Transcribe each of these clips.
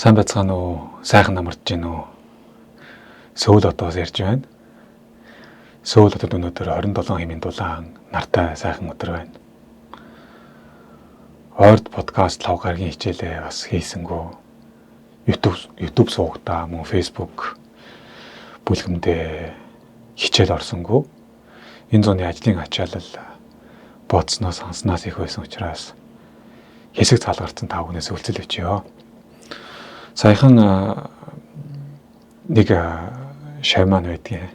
Сайн байцгаана уу? Сайхан амарч гин үү? Сөүл хотоос ярьж байна. Сөүл хотод өнөөдөр 27 хэмийн дулаан нартай сайхан өдөр байна. Ойрд подкаст лав гарагийн хичээлээ бас хийсэнгүү. YouTube суугдаа мөн Facebook бүлгэмдээ хичээл орсонгүй. Энэ зуны ажлын ачаалал бодсноос анснаас их байсан учраас хэсэг цаалгарсан та бүхнээс үлцэл өчөө. Саяхан нэг шавман байдгийн.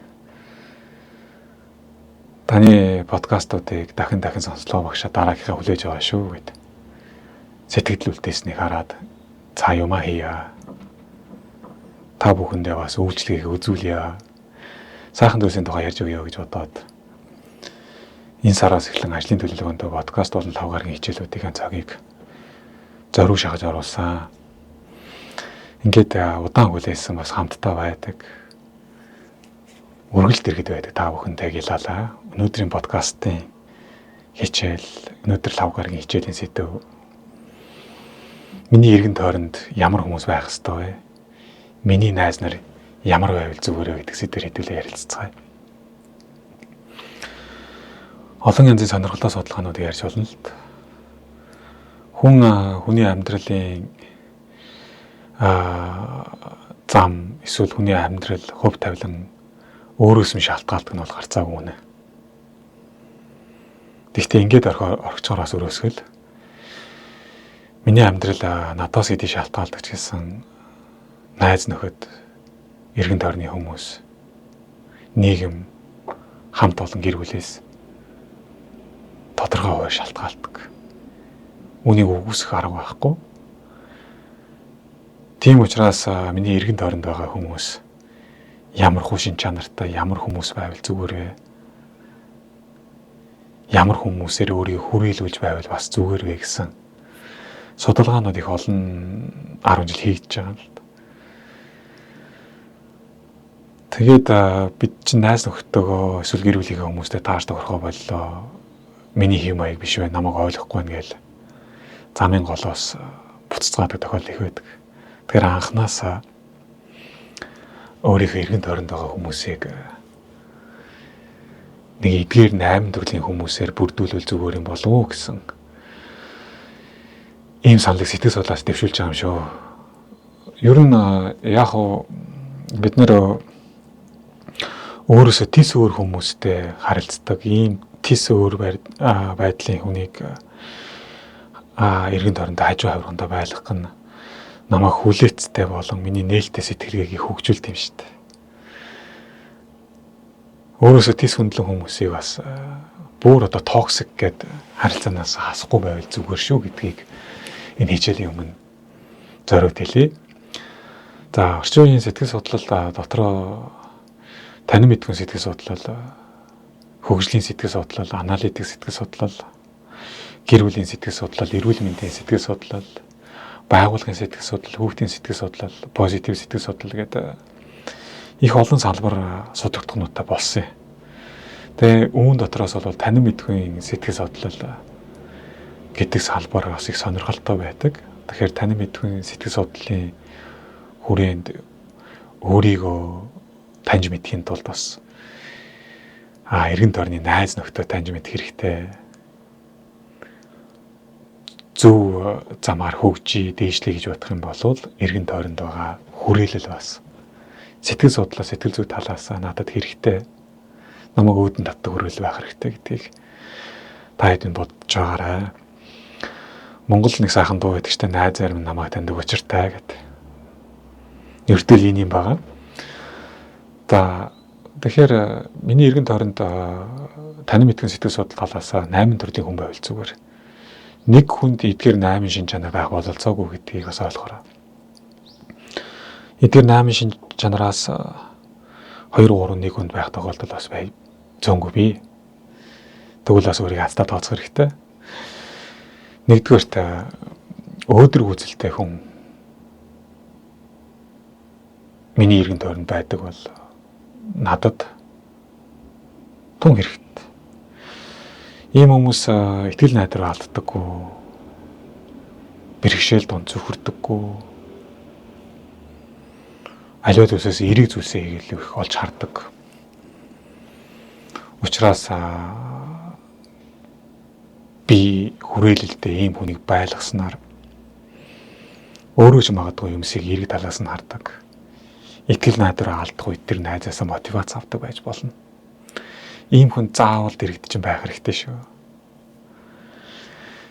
Таны подкастуудыг дахин дахин сонслоо багшаа, дараагийнхаа хүлээж байгаа шүү гэд. Сэтгэл үлдээснийг хараад цаа юмаа хийя. Та бүхэндээ бас үйлчлэгийг үзүүлье. Сайхан зүйлсийн тухай ярьж өгье гэж бодоод энэ сараас эхлэн ажлын төлөвлөгөөндөө подкаст болон лав гарагийн хичээлүүдийн цагийг зориуг шахаж оруулсан. Ингээд удаан хүлээсэн бас хамтдаа байдаг. Үргэлж дэргэд байдаг та бүхэнтэй гилалаа. Өнөөдрийн подкастын хичээл, өнөөдөр лав гарагийн хичээлийн сэдэв миний эргэн тойронд ямар хүмүүс байх ёстой вэ? Миний найз нар ямар байвал зүгээр вэ гэдэг сэдвээр хэдүүлээ ярилцацгаая. Олон янзын сонирхолтой судалгаануудыг ярьж болно л д. Хүн хүний амьдралын зам эсвэл хүний амьдрал хөв тавилан өөрөөс нь шалтгаалдаг нь бол гарцаагүй үнэ. Гэхдээ ингээд орхичоор бас өрөөсгөл миний амьдрал надаас хэдий шалтгаалдаг ч гэсэн найз нөхөд, эргэн тойрны хүмүүс, нийгэм, хамт олон гэр бүлээс тодорхой хувиар шалтгаалдаг. Үүнийг үгүйсгэх арга байхгүй. Тийм учраас миний эргэн тойронд байгаа хүмүүс ямар хүү шин чанартай, ямар хүмүүс байвал зүгээр вэ? Ямар хүмүүсээр өөрийгөө хүрээлүүлж байвал бас зүгээр вэ гэсэн судалгаанууд их олон 10 жил хийгдэж байгаа юм л да. Тэгээд бид чинь найз нөхдөдөө эсвэл гэр бүлийнхээ хүмүүстэй таарч тохирохоо боллоо. Миний хэм маяг биш вэ, намайг ойлгохгүй нэ гээл замын голоос буцацгаадаг тохиолдол их байдаг. Тэгэхээр анханасаа өөрийнхөө эргэн тойронд байгаа хүмүүсийг нэг эдгээр 8 төрлийн хүмүүсээр бүрдүүлвэл зүгээр юм болов уу гэсэн ийм саналыг сэтгэл судлаас дэвшүүлж байгаа юм шүү. Ер нь яг уу бид нэр өөрөөсөө тис өөр хүмүүстэй харилцдаг, ийм тис өөр байдлын хүнийг эргэн тойрондоо хажуу хавиргандаа байлгах нь намайг хүлээцтэй болон миний нээлттэй сэтгэлгээг их хөгжүүлдэг юм шүү дээ. Өөрөөсөө тис хөндлөн хүмүүсийг бас бүр одоо токсик гэд харилцаанаас хасахгүй байвал зүгээр шүү гэдгийг энэ хичээлийн өмнө зориуд хэлье. За, орчин үеийн сэтгэл судлал дотроо танин мэдгүн сэтгэл судлал, хөгжлийн сэтгэл судлал, аналитик сэтгэл судлал, гэр бүлийн сэтгэл судлал, эрүүл мэндийн сэтгэл судлал, байгууллагын сэтгэл судлал, хүүхдийн сэтгэл судлал, позитив сэтгэл судлал гэдэг их олон салбар судлагдахнуудтай болсон юм. Тэгээ үүн дотроос бол танин мэдхүйн сэтгэл судлал гэдэг салбар бас их сонирхолтой байдаг. Тэгэхээр танин мэдхүйн сэтгэл судлалын хүрээнд өөрийгөө таньж мэдхийн тулд бас эргэн тойрны найз нөхдөд таньж мэдэх хэрэгтэй. Зөв замаар хөгжий, дээшлэе гэж бодох юм бол эргэн тойронд байгаа хүрээлэл бас сэтгэл судлаа, сэтгэл зүй талаас надад хэрэгтэй. Намайг үүдэн татдаг хүрээлэл байх хэрэгтэй гэдгийг та хэдэн бодож байгаарай. Монгол нэг сайхан дуу байдаг штэ, найз зарим намайг таньдаг учиртай гэдэг. Ердөө л энэ юм байгаа. За, тэгэхээр миний эргэн тойронд танин мэдгэн сэтгэл судлал талаас 8 төрлийн хүн байвал зүгээр. Нэг хүнд эдгээр 8 шин чанар байх бололцоогүй гэдгийг бас ойлгоорой. Эдгээр 8 шин чанараас 2 3 1 хүнд байх тохиолдол бас бай зөөнгөө бий. Тэгвэл бас өөрийгөө хацтай тооцох хэрэгтэй. Нэгдүгээрт өөдрөг үзэлтэй хүн миний эргэн тойронд байдаг бол надад тун хэрэгтэй. Ийм хүмүүс итгэл найдвар алддаггүй, бэрхшээл дунд цөхөрдөггүй, Аливаа зүйлсээс эерэг зүйлсээ илүү их олж хардаг. Учираас би хүрээлэлдээ ийм хүнийг байлгаснаар өөрөө ч магадгүй юмсыг эерэг талаас нь хардаг. Итгэл найдвараа алдах үед тэр найзаасаа мотивац авдаг байж болно. Ийм хүн заавал дэрэгдэж байх хэрэгтэй шүү.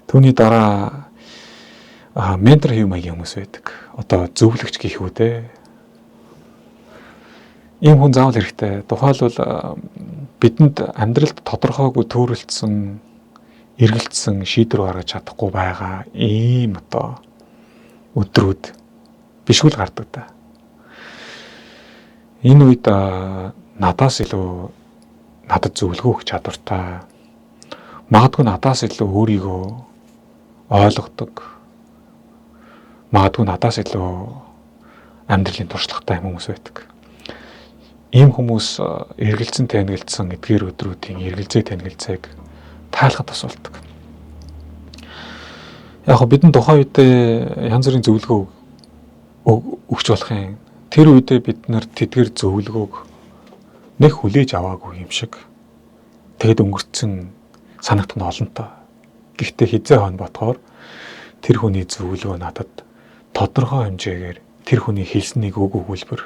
Түүний дараа ментор хэв маягийн хүмүүс байдаг. Одоо зөвлөгч гэх үү те. Ийм хүн заавал хэрэгтэй. Тухайлбал бидэнд амьдралд тодорхойгүй төөрөлдсөн, эргэлдсэн шийдвэр гаргаж чадахгүй байгаа ийм одоо өдрүүд бишгүй л гардаг да. Энэ үед надаас илүү надад зөвлөгөө өгөх чадвартай. Магадгүй надаас илүү өөрийгөө ойлгодог. Магадгүй надаас илүү амьдралын туршлагатай хүмүүс байдаг. Ийм хүмүүс эргэлзэн тэнэгэлдсэн эдгээр өдрүүдийн эргэлзээ тэнэгэлзээг тайлахад бас болдог. Яг хөө бидэн тухайн үедээ янз бүрийн зөвлөгөө өгч болох юм. Тэр үедээ бид нар тэдгэр зөвлөгөөг нэг хүлээж аваагүй юм шиг. Тэгэд өнгөрцөн санагдах нь олонтоо. Гэхдээ хизээ хон ботхоор тэр хүний зөвлөгөө надад тодорхой хэмжээгээр тэр хүний хэлснийг үг өгүүлбэр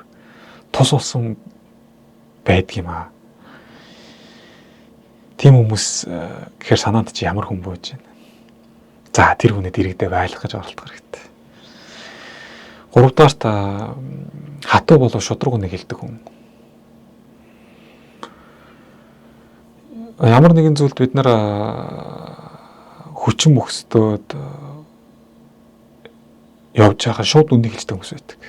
тус болсон байдаг юм аа. Тийм хүмүүс гэхээр санаанд чи ямар хүн бууж байна. За тэр хүнээ дэрэгдээ байлгах гэж оролдох хэрэгтэй. Гуравдугаарт хатуу болов шудраг үнэ хэлдэг хүн. Ямар нэгэн зүйлд бид нар хүчин мөхсдөөд явж байгаа шууд үннийг хэлдэг хүмүүс байдаг.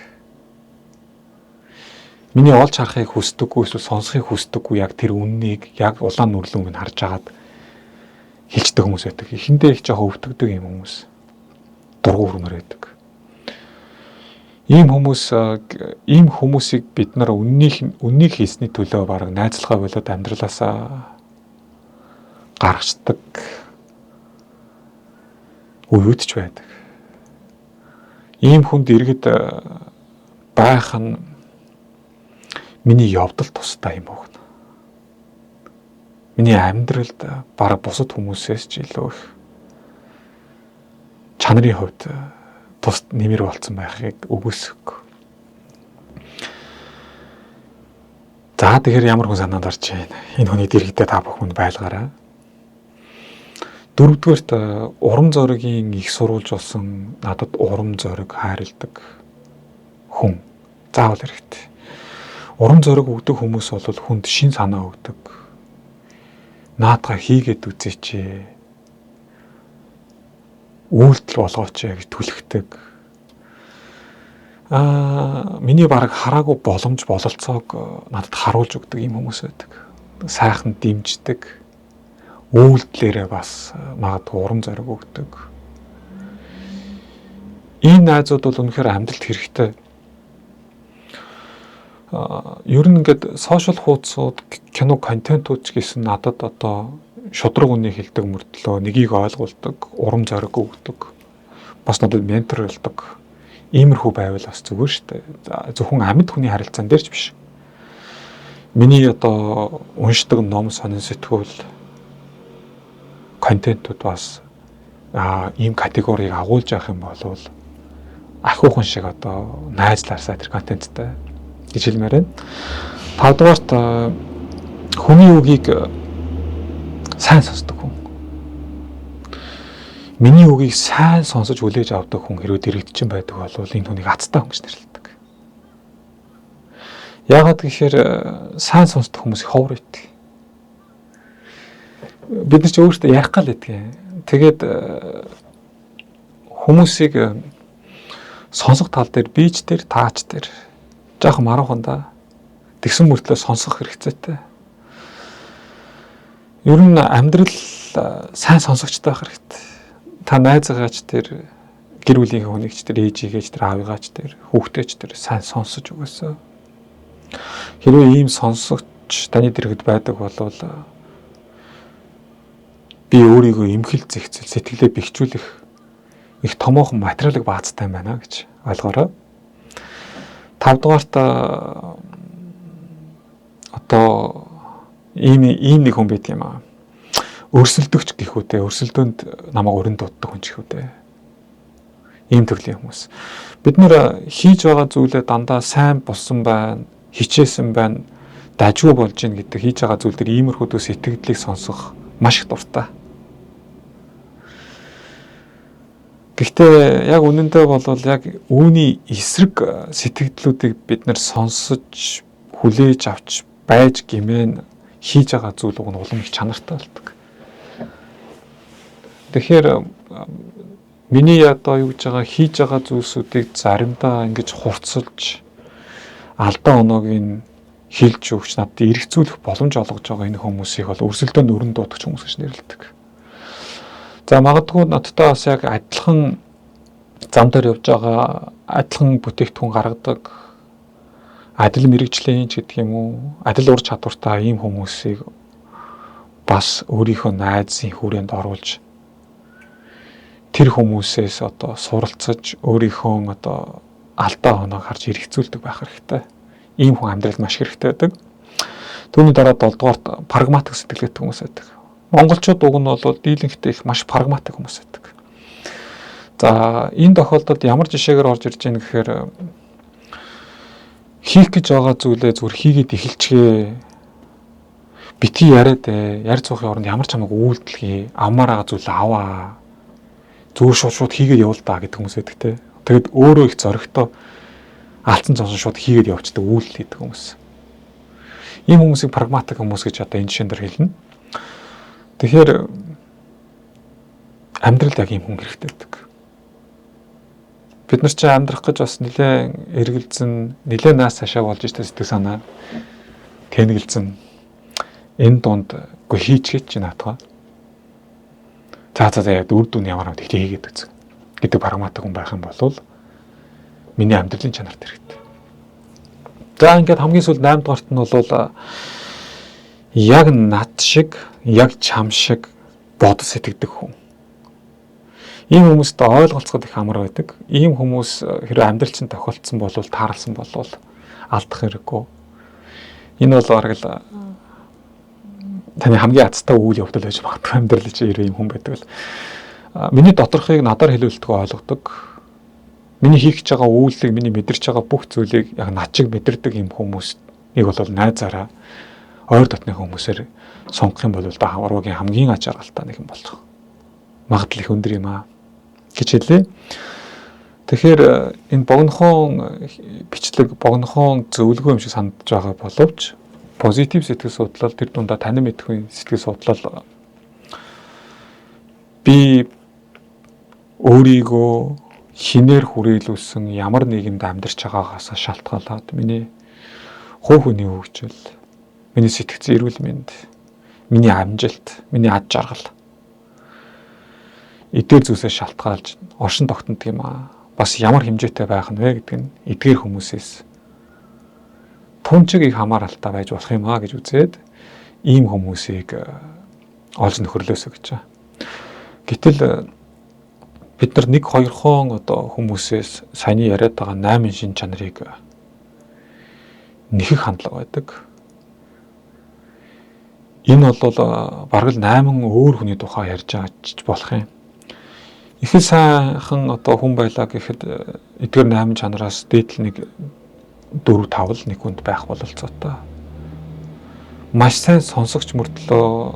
Миний олж харахыг хүсдэггүй эсвэл сонсохыг хүсдэггүй яг тэр үннийг яг улаан нүрлүүг нь харж агаад хэлждэг хүмүүс байдаг. Эхэндээ их жоохон өвтгдөг юм хүмүүс. Дургу хүрмээр байдаг. Ийм хүмүүс ийм хүмүүсийг бид нар үннийг хийсний төлөө бараг найзлахаа болоод амьдралаасаа гаргацдаг үеүд ч байдаг. Ийм хүнд иргэд байх нь миний явдал тустай юм өгнө. Миний амьдралд бараг бусад хүмүүсээс ч илүү их чанарын хувьд тус нэмэр болцсон байхыг үгүйсэхгүй. За тэгэхээр ямар хүн санаанд орж байна? Энэ хүний дэрэгдээ та бүхэн байлгаарай. Дөрөвдүгээрт урам зоригийн их сурвалж болсон надад урам зориг хайрладаг хүн заавал хэрэгтэй. Урам зориг өгдөг хүмүүс бол хүнд шин санаа өгдөг. Наадгаа хийгээд үзээч. Үйлдэл болгооч гэж түлхдэг. Миний бараг хараагүй боломж бололцоог надад харуулж өгдөг юм хүмүүс байдаг. Сайхан дэмждэг. Үйлдэлээрээ бас магадгүй урам зориг өгдөг. Энэ найзууд бол үнэхээр амьдралд хэрэгтэй. Ер нь ингээд сошиал хуудасууд, кино контентууд ч гэсэн надад одоо шудраг үнийг хэлдэг мөртлөө нэгийг ойлгуулдаг, урам зориг өгдөг. Бас надад ментор болдог. Иймэрхүү байвал бас зүгээр шүү дээ. Зөвхөн амьд хүний харилцаан дээр ч биш. Миний одоо уншдаг ном, сонин сэтгүүл контентууд бас ийм категорийг агуулж явах юм бол ахиухан шиг одоо найзлаарсаа тэр контенттай гэж хэлмээр байна. Тавдугаарт хүний үгийг сайн сонсдог хүн. Миний үгийг сайн сонсож хүлээж авдаг хүн хэрвээ дэрэгдсэн байдаг бол энэ хүнийг азтай хүн гэж нэрлэдэг. Яагаад гэхээр сайн сонсдог хүмүүс их ховор байдаг. Бид нар ч өөрсдөө ярих гал байдаг. Тэгээд хүмүүсийг сонсох тал дээр би ч тэр таач тэр жоохон маруухан да. Тэгсэн мөртлөө сонсох хэрэгцээтэй. Ер нь амьдрал сайн сонсогчтой байх хэрэгтэй. Та найзаагаач тэр гэр бүлийн хүнийг ч тэр ээжийгээ ч тэр аавыгаа ч тэр хүүхдээ ч тэр сайн сонсож өгөөсөө. Хэрвээ ийм сонсогч таны дэргэд байдаг бол би өөрийгөө эмхэл зэгцэл сэтгэлээ бэхжүүлэх их томоохон материалыг баацтай байна гэж ойлгоорой. 5 дугаарт одоо ийм нэг хүн байт юм аа. Өрсөлдөгч гэх үү те, өрсөлдөөнд намайг өрн дууддаг хүн ч гэх үү те. Ийм төрлийн хүмүүс. Бид нэр хийж байгаа зүйлээ дандаа сайн болсон байна, хичээсэн байна, дажгүй болж гин гэдэг хийж байгаа зүйл дээр иймэрхүү сэтгэлдлийг сонсох маш их дуртай. Гэхдээ яг үнэндээ бол яг үүний эсрэг сэтгэлдлүүдийг бид нэр сонсож, хүлээж авч байж гимэн хийж байгаа зүйл уг нь улам их чанартай болдог. Тэгэхээр миний одоо юу гэж байгаа хийж байгаа зүйлсүүдийг заримдаа ингэж хурцлж алдаа оноог нь хэлж өгч надад эргцүүлэх боломж олгож байгаа энэ хүмүүсийг бол өрсөлдөөнд өрн дуудагч хүмүүс гэж нэрлэдэг. За магадгүй надтай бас яг адилхан зам дээр явж байгаа адилхан бүтээгдэхүүн гаргадаг адил мэрэгжлийн ч гэдэг юм уу, адил ур чадвартай ийм хүмүүсийг бас өөрийнхөө найзын хүрээнд оруулж тэр хүмүүсээс одоо суралцаж өөрийнхөө одоо алдаа оноог харж эргцүүлдэг байх хэрэгтэй. Ийм хүн амьдралд маш хэрэгтэй байдаг. Түүний дараа 7 дугаарт прагматик сэтгэлгээтэй хүмүүс байдаг. Монголчууд уг нь бол дийлэнхтэй их маш прагматик хүмүүс байдаг. За энэ тохиолдолд ямар жишээгээр орж ирж байна гэхээр хийх гэж байгаа зүйлээ зүгээр хийгээд эхэлчихээ. Битгий яриад ярь цуухын оронд ямар ч хамаагүй үйлдэл хий, авмаар байгаа зүйлээ аваа. Зүгээр шууд хийгээд явуул та гэдэг хүмүүс байдаг те. Тэгэд өөрөө их зоригтой алдсан цонсон шууд хийгээд явчихдаг үйлдэл хийдэг хүмүүс. Ийм хүмүүсийг прагматик хүмүүс гэж одоо энэ жишээн дээр хэлнэ. Тэгэхээр амьдралд яг ийм хүн хэрэгтэй байдаг. Бид нар чинь амьдрах гэж бас нэлээд эргэлзэн, нэлээд наас цаашаа болж штэ сэтгэл санаа тэнэгэлзэн. Энэ дунд үгүй хийчихээ чи наатгаа. За үр дүн ямар юм тэгтээ хийгээд үз гэдэг прагматик хүн байх юм бол миний амьдралын чанарт хэрэгтэй. За ингээд хамгийн сүүлд 8 дугаарт нь бол яг над шиг, яг чам шиг бодож сэтгэдэг хүн. Ийм хүмүүстэй ойлголцоход их амар байдаг. Ийм хүмүүс хэрвээ амьдрал чинь тохиолдсон бол тааралсан бол алдах хэрэггүй. Энэ бол бараг л таны хамгийн азтай үйл явдал байж магадгүй амьдрал чинь хэрвээ ийм хүн байдаг бол миний доторхыг надаар хэлүүлэлтгүй ойлгодог. Миний хийх гэж байгаа үйлдэлийг, миний мэдэрч байгаа бүх зүйлийг яг над шиг мэдэрдэг ийм хүмүүсийг бол найзаараа ойр дотны хүмүүсээр сонгох юм бол да аваргагийн хамгийн аж аргалтай нэг юм болох магадлал их өндөр юм аа гэж хэлье. Тэгэхээр энэ богинохон бичлэг, богинохон зөвлөгөө юм шиг санагдаж байгаа боловч позитив сэтгэл судлал, тэр дундаа танин мэдхүйн сэтгэл судлал би өөрийгөө хинээр хүрээлүүлсэн ямар нийгэмд амьдарч байгаагаас шалтгаалаад миний хувь хүний хөгжил, миний сэтгцэн эрүүл мэнд, миний амжилт, миний ад жаргал эдгээр зүйлсээс шалтгаалж оршин тогтнодог юм аа. Бас ямар хэмжээтэй байх нь вэ гэдэг нь эдгээр хүмүүсээс тунчиг их хамааралтай байж болох юм аа гэж үзээд ийм хүмүүсийг олж нөхөрлөөсэй гэж байна. Гэтэл бид нар нэг хоёрхон одоо хүмүүсээс саяны яриад байгаа 8 шин чанарыг нэхэх хандлага байдаг. Энэ бол бараг л 8 өөр хүний тухай ярьж байгаа ч болох юм. Их л сайхан одоо хүн байлаа гэхэд эдгээр 8 чанараас дээдл нэг 4 5 л нэг хүнд байх бололцоотой. Маш сайн сонсогч мөртлөө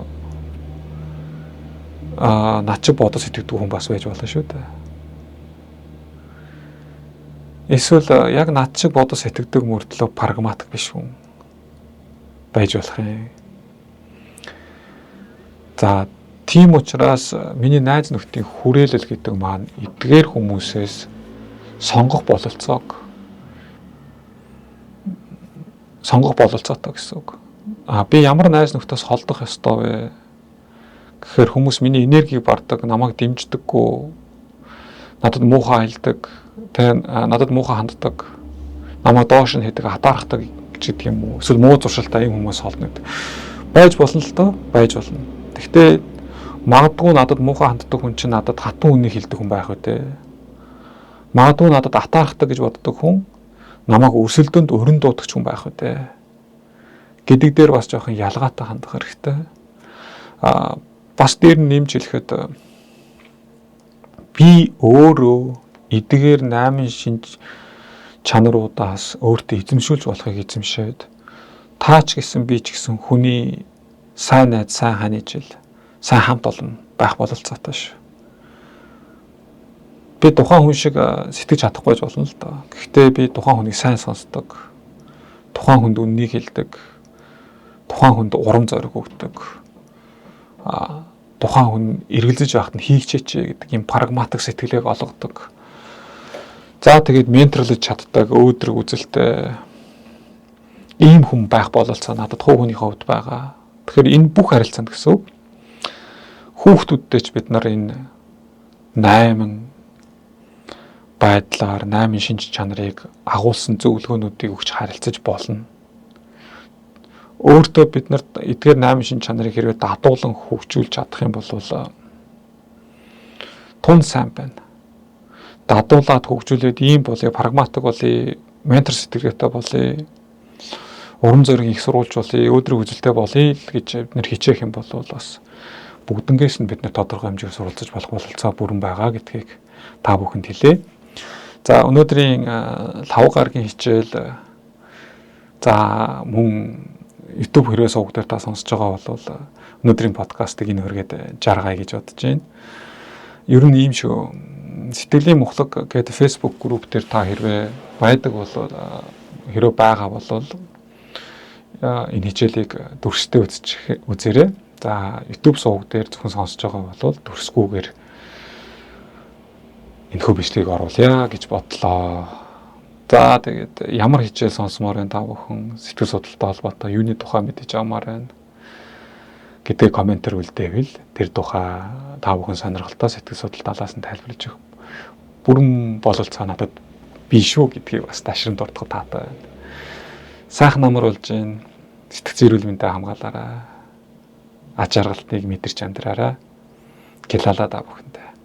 над чиг бодож сэтгэдэг хүн бас байж болно шүү дээ. Эсвэл яг над чиг бодож сэтгэдэг мөртлөө прагматик биш хүн байж болох юм. За тийм учраас миний найз нөхдийн хүрээлэл гэдэг маань эдгээр хүмүүсээс сонгох бололцоотой гэсэн үг. А би ямар найз нөхдөс холдох ёстой вэ? Гэхээр хүмүүс миний энергийг бардаг, намайг дэмждэггүй, надад муухай айлдаг, тэ надад муухай ханддаг, намайг доош нь хийдэг, хатаархдаг гэж гэдэг юм уу? Эсвэл муу зуршилтай ийм хүмүүс холдно гэдэг. Байж болно л доо, байж болно. Гэхдээ магадгүй надад муухай ханддаг хүн чинь надад хатан үнийг хэлдэг хүн байх үү те. Магадгүй надад атаархдаг гэж боддог хүн Намайг өрсөлдөөнд өрн дуудагч хүн байх вэ гэдэг дээр бас жоохон ялгаатай хандах хэрэгтэй. Бас дээр нь нэмж хэлэхэд би өөрөө эдгээр 8 шинж чанаруудаас өөртөө эзэмшүүлж болохыг эзэмшээд та ч гэсэн би ч гэсэн хүний сайн найз, сайн хань ижил, сайн хамт олон байх бололцоотой шүү. Би тухайн хүн шиг сэтгэж чадахгүй ч болно л доо. Гэхдээ би тухайн хүнийг сайн сонсдог. Тухайн хүнд үннийг хэлдэг. Тухайн хүнд урам зориг өгдөг. Тухайн хүн эргэлзэж байхад нь хийгчээч гэдэг юм прагматик сэтгэлээг олгодог. За тэгээд менторлож чаддаг, өөдрөг үзэлтэй ийм хүн байх бололцоо надад хувь хүний хувьд байгаа. Тэгэхээр энэ бүх харилцаанд гэсэн үг. Хүүхдүүдтэй ч бид нар энэ 8 байдлаар 8 шинж чанарыг агуулсан зөвлөгөөнүүдийг өгч харилцаж болно. Өөртөө бид нарт эдгээр 8 шинж чанарыг хэрвээ дадуулан хөгжүүлж чадах юм бол тун сайн байна. Дадуулаад хөгжүүлээд ийм болъё, прагматик болъё, ментор сэтгэлгээтэй болъё, урам зориг их сурвалж болъё, өөдрөг үзэлтэй болъё л гэж бид нэр хичээх юм бол бас бүгднгээс нь бид нэр тодорхой хэмжээгээр суралцаж болох бололцоо бүрэн байгаа гэдгийг та бүхэнд хэлье. За өнөөдрийн лав гарагийн хичээл, за мөн YouTube хэрвээ сувг дээр та сонсож байгаа бол өнөөдрийн подкастыг энэ хүргээд жаргая гэж бодож байна. Ер нь ийм шүү. Сэтгэлийн мухлаг гэдэг Facebook group дээр та хэрвээ байдаг бол, хэрвээ байгаа бол энэ хичээлийг дүрстэй үзчих үзээрэй. За YouTube сувг дээр зөвхөн сонсож байгаа бол дүрсгүйгээр энэхүү бичлэгийг оруулъя гэж бодлоо. За тэгээд ямар хичээл сонсомоор байна, та бүхэн сэтгэл судлалтай холбоотой юуны тухай мэдэж авмаар байна гэдгийг комментээр үлдээвэл тэр тухай та бүхэн сонирхолтой сэтгэл судлал талаас нь тайлбарлаж өгөх бүрэн бололцоо надад бий шүү гэдгийг бас ташран дурдах таатай байна. Сайхан намар болж байна. Сэтгэл эрүүл мэндээ хамгаалаарай. Аж аргалтыг мэдэрч амьдраарай. Килала та бүхэндээ.